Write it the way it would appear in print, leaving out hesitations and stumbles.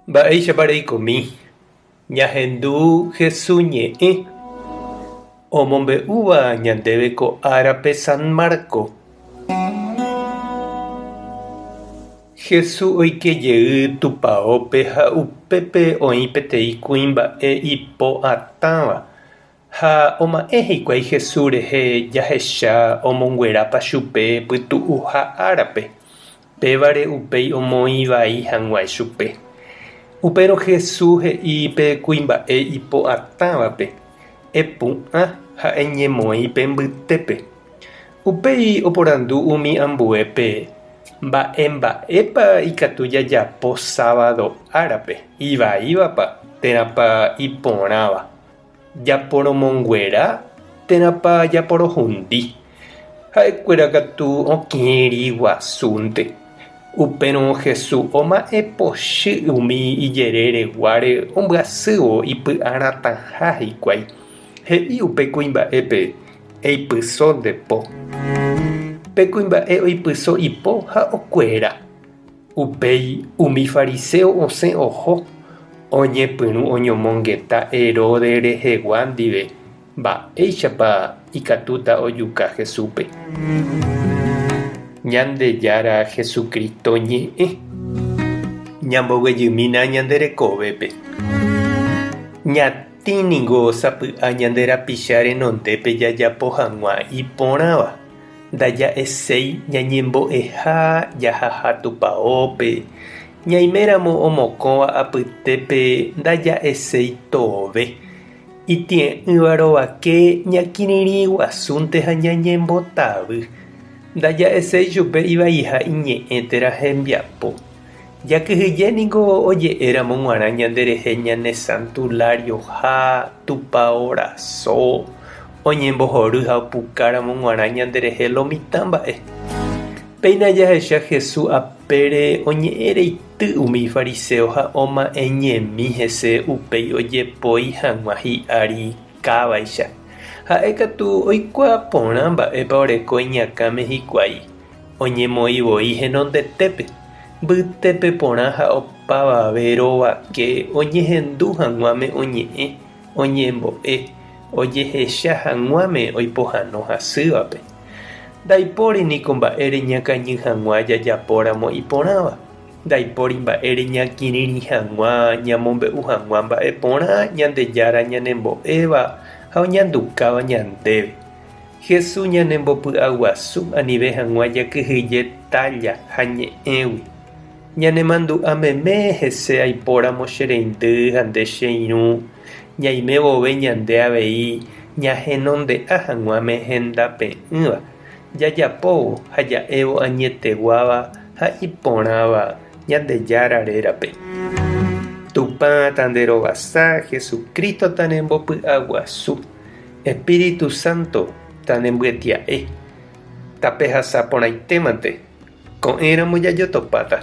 Mba'éichapa reikomi? Ñahendu Hesu ñe'ẽ omombe'úva ñandéve ko árape San Marco. Hesu oike jey tupaópe ha upépe oĩ peteĩ kuimba'e ipo atãva Ha oma'ẽ hikuái Jesús rehe jahecha omonguerápa chupe pytu'uha árape, pévare upéi omoĩ vai hag̃ua chupe. Upérõ Jesús he'i pe kuimba'e ipo'atãvape, Epu'ã ha eñemoĩ pe mbytépe. Upéi oporandu umi ambuépe, Mba'e mba'épa ikatu jajapo sábado árape, ivaívapa térãpa iporãva? Japoromonguera térãpa japorohundi? Ha'ekuéra katu okĩri guasúnte. Upérõ Jesús oma'ẽ pochy umi ijerére guáre ombyasývo ipy'aratãha hikuái. He'i upe kuimba'épe, Eipyso nde po. Pe kuimba'e oipyso ipo ha okuera. Upéi umi fariséo osẽ oho, oñepyrũ oñomongeta Herodes rehegua ndive mba'éichapa ikatúta ojuka Jesúspe. Ñandejára Jesucristo ñe'ẽ. Ñamboguejymína ñande rekovépe. Ñatĩ ningo sapy'a ñande rapicha renondépe jajapo hag̃ua iporãva. Ndaja'eséi ñañembo'eha jahaha tupaópe, ñaiméramo omokõva apytépe ndaja'eséi tove. Itie'ỹva rovake ñakirirĩ guasúnte ha ñañembotavy. Ndaja'eséi chupe ivaiha iñe'ẽ térã hembiapo. Jakyhyje niko oje'éramo g̃uarã ñanderehe ñane santularioha, tupao raso, oñembohory ha opukáramo g̃uarã ñanderehe lo mitã mba'e. Péina jahecha Jesús apére oñe'ẽ reity umi fariséo ha oma'ẽñemi hese upéi ojepoi hag̃ua hi'ári kávaicha. Ha'e katu oikuaa porã mba'épa oreko iñakãme hikuái. Oñemoĩ voi henondetépe, mbytépe porã ha opavave rovake oñehendu hag̃uáme oñe'ẽ, oñembo'e, ojehecha hag̃uáme oipohãno hasývape. Ndaipóri niko mba'ére ñakañy hag̃ua jajapóramo iporãva, ndaipóri mba'ére ñakirirĩ hag̃ua ñamombe'u hag̃ua mba'e porã Ñandejára ñanembo'éva ha oñandukáva ñandéve. Jesús ñanembopy'aguasu anive hag̃ua jakyhyje tálla ha ñe'ẽgui. Ñanemandu'a meme hese aipóramo che reindy ha nde che irũ, ñaime vove ñande avei ñahenonde'a hag̃uáme hendape'ỹva, jajapóvo ha ja'évo añeteguáva ha iporãva Ñandejára rérape. Tupã tanderovasa, Jesucristo tanembopy'aguasu. Espíritu Santo tanembyetia'e, tapehasa porãitémante, ko'ẽramo jajotopáta.